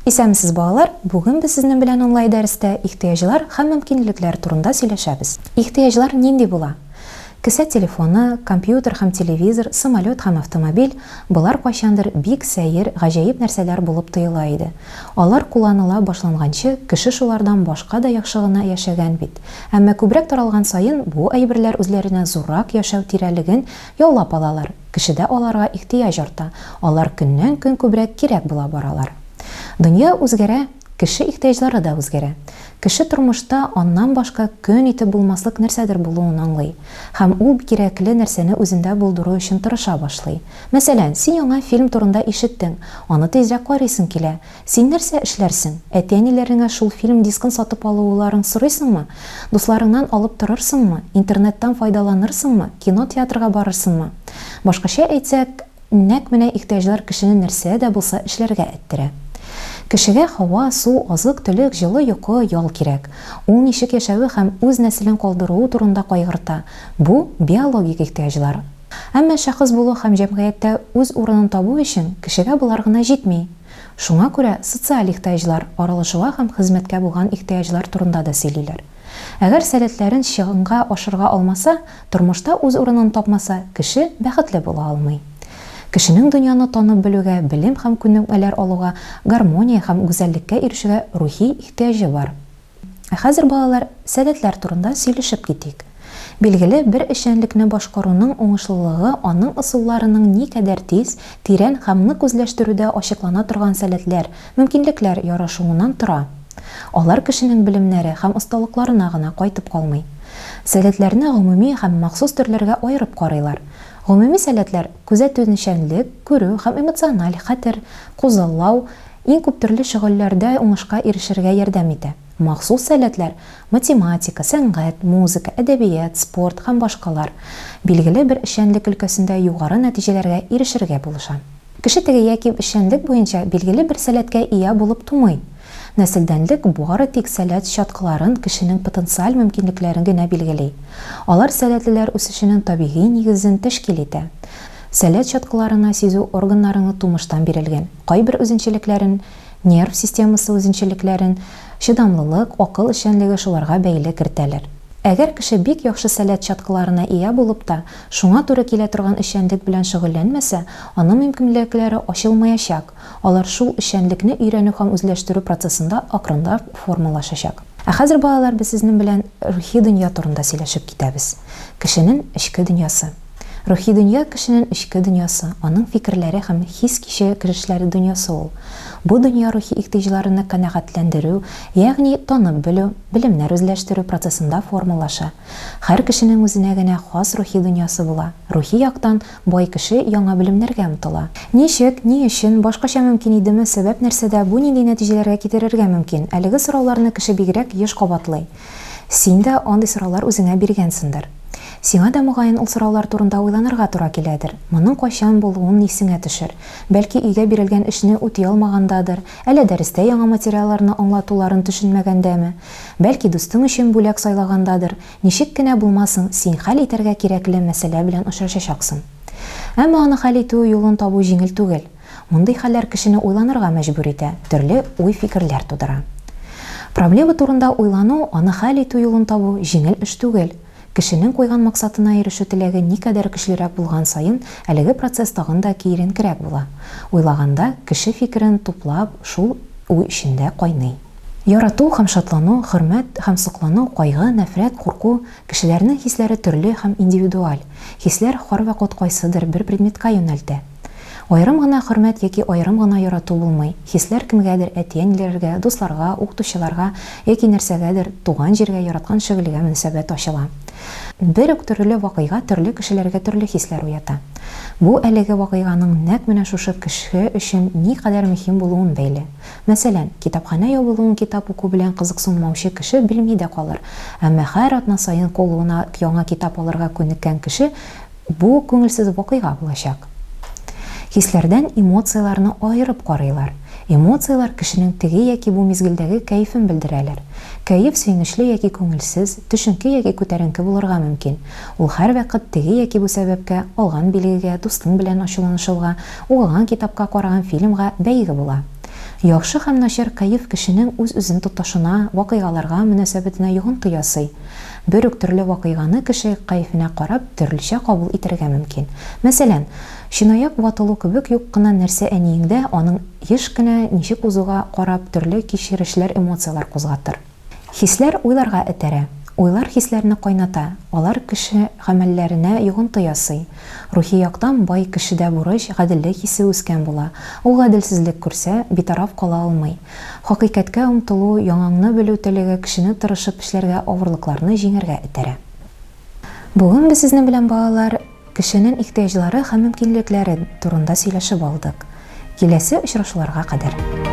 Исәнмесез, балалар! Бүген без сезнең белән онлай дәрестә ихтыяҗлар һәм мөмкинлекләр турында сөйләшәбез. Ихтыяҗлар нинди була? Кесә телефоны, компьютер һәм телевизор, самолет һәм автомобиль, болар кайчандыр бик сәер, гаҗәеп нәрсәләр булып тоела иде. Алар кулланыла башланганчы, кеше шулардан башка да яхшы гына яшәгән бит. Әмма күбрәк таралган саен, бу әйберләр үзләренә зуррак яшәү тирәлеген яулап алалар, кешедә аларга ихтыяҗ арта, алар көннән-көн күбрәк кирәк була баралар. Дөнья үзгәрә, кеше ихтыяҗлары да үзгәрә. Кеше тормышта аннан башка көн итеп булмаслык нәрсәдер булуын аңлый һәм ул кирәкле нәрсәне үзендә булдыру өчен тырыша башлый. Мәсәлән, син яңа фильм турында ишеттең, аны тизрәк карыйсың килә. Син нәрсә эшләрсең? Әти-әниләреңә шул фильм дискын сатып алуларын сорыйсыңмы? Дусларыңнан алып торырсыңмы? Интернеттан файдаланырсыңмы? Кино-театрга барырсыңмы? Башкача әйтсәк, нәкъ менә ихтыяҗлар кешене нәрсә дә булса эшләргә эттерә. Кешегә һава, су, азык-төлек, җылы йокы, ял кирәк. Ул ничек яшәве һәм үз нәселен калдыруы турында кайгырта. Бу, биологик ихтыяҗлар. Әмма шәхес булу һәм җәмгыятьтә үз урынын табу өчен кешегә болар гына җитми. Шуңа күрә социаль ихтыяҗлар, аралашуга һәм хезмәткә булган ихтыяҗлар турында да сөйлиләр. Әгәр сәләтләрен чынга ашырга алмаса, тормышта үз урынын тапмаса, кеше бәхетле була алмый. Кешенең дөньяны танып белүгә, белем һәм күнекмәләр алуга, гармония һәм гүзәллеккә ирешүгә рухи ихтыяҗы бар. Ә хәзер, балалар, сәләтләр турында сөйлешеп китик. Билгеле, бер эшчәнлекне башкаруның уңышлылыгы аның ысулларының никадәр тиз, тирән һәм нык үзләштерүдә ачыклана торган сәләтләр, мөмкинлекләр ярашуыннан тора. Алар кешенең белемнәре һәм осталыкларына гына кайтып калмый. Сәләтләрне гомуми һәм махсус төрләргә аерып карыйлар. Гомуми сәләтләр, күзәтүнчәнлек, күрү һәм эмоциональ хәтер, күзаллау, иң күп төрле шөгыльләрдә уңышка ирешергә ярдәм итә. Махсус сәләтләр, математика, сәнгать, музыка, әдәбият, спорт һәм башкалар, билгеле бер эшчәнлек өлкәсендә югары нәтиҗәләргә ирешергә булыша. Кеше теге яки эшчәнлек буенча билгеле бер сәләткә ия булып тумый. Нәселдәнлек бары тик сәләт чаткыларын, кешенең потенциаль мөмкинлекләрен генә билгели. Алар сәләтлеләр үсешенең табигый нигезен тәшкил итә. Сәләт чаткыларына сизү органнарыңы тумыштан бирелгән. Кайбер үзенчәлекләрен, нерв системасы үзенчәлекләрен, чыдамлылык, акыл эшчәнлеге шуларга бәйле кертәләр. Әгәр кеше бик яхшы сәләт чаткыларына ия булып та, шуңа туры килә торган эшчәнлек белән шөгыльләнмәсә, аның мөмкинлекләре ачылмаячак, алар шул эшчәнлекне өйрәнү һәм үзләштерү процессында акрынлап формалашачак. Ә хәзер, балалар, без сезнең белән рухи дөнья турында сөйләшеп китәбез. Кешенең эчке дөньясы. Рухи дөнья кешенен эчке дөньясы, аның фикерләре һәм хис-кичерешләре дөньясы ул. Бу дөнья рухи ихтыяҗларны канәгатьләндерү, ягъни танып белү, белемнәр үзләштерү процессында формалаша. Һәр кешенең үзенә генә хас рухи дөньясы була. Рухи яктан бай кеше яңа белемнәргә омтыла. Ничек, ни өчен, башкача мөмкин идеме, сәбәп нәрсәдә, бу нинди нәтиҗәләргә китерергә мөмкин, әлеге сорауларны кеше бигрәк еш кабатлый. Син дә андый сораулар үзеңә биргәнсендер. Сиңа да, мөгаен, ул сораулар турында уйланырга тура киләдер. Моның кайчан булуын исеңә төшер. Бәлки, өйгә бирелгән эшне үти алмагандадыр, әллә дәрестә яңа материалларны аңлатуларын төшенмәгәндәме? Бәлки, дустың өчен бүләк сайлагандадыр. Ничек кенә булмасын, син хәл итәргә кирәкле мәсьәлә белән очрашачаксың. Әмма аны хәл итү юлын табу җиңел түгел. Мондый хәлләр кешене уйланырга мәҗбүр итә, төрле уй-фикерләр тудыра. Проблема турында уйлану, аны хәл итү юлын табу җиңел эш түгел. Кешенең куйган максатына ирешү теләге никадәр көчлерәк булган саен, әлеге процесс тагын да киеренкерәк була. Уйлаганда, кеше фикерен туплап, шул уй эчендә кайный. Ярату һәм шатлану, хөрмәт һәм соклану, кайгы, нәфрәт, курку, кешеләрнең хисләре төрле һәм индивидуаль. Хисләр һәрвакыт кайсыдыр бер предметка юнәлтә. Аерым гына хөрмәт яки аерым гына ярату булмый. Хисләр кемгәдер, әти-әниләргә, дусларга, укытучыларга яки нәрсәгәдер, туган җиргә, яраткан шөгыльгә мөнәсәбәт ачыла. Бер үк төрле вакыйга төрле кешеләргә төрле хисләр уята. Бу әлеге вакыйганың нәкъ менә шушы кеше өчен никадәр мөһим булуын бәйле. Мәсәлән, китапханә ябылуын китап уку белән кызыксынмаучы кеше белми дә калыр, әмма һәр атна саен кулына яңа китап алырга күнеккән кеше Бу күңелсез вакыйга булачак. Хисләрдән эмоцияләрне аерып карыйлар. Эмоцияләр кешенең теге яки бу мизгелдәге кәефен белдерәләр. Кәеф сөенечле яки күңелсез, төшенке яки күтәренке булырга мөмкин. Ул һәрвакыт теге яки бу сәбәпкә, алган билгегә, дустың белән ачуланышуга, укыган китапка, караган фильмга бәйге була. Яхшы һәм начар кәеф кешенең үз-үзен тотышына, вакыйгаларга мөнәсәбәтенә йогынты ясый. Бер үк төрле вакыйганы кеше кәефенә карап төрлечә кабул итәргә мөмкин. Мәсәлән, чынаяк ватылу кебек юк кына нәрсә әниеңдә аның еш кенә ничек узуга карап төрле кичерешләр-эмоцияләр кузгатыр. Хисләр уйларга этәрә. Уйлар хисләрне кайната, алар кеше гамәлләренә йогынты ясый. Рухи яктан бай кешедә бурыч, гаделлек хисе үскән була. Ул гаделсезлек күрсә, битараф кала алмый. Хакыйкатькә омтылу, яңаңны белү теләге кешене тырышып эшләргә, авырлыкларны җиңәргә этәрә. Бүген без сезнең белән, балалар, кешенең ихтыяҗлары һәм мөмкинлекләре турында сөйләшеп алдык. Киләсе очрашуларга кадәр!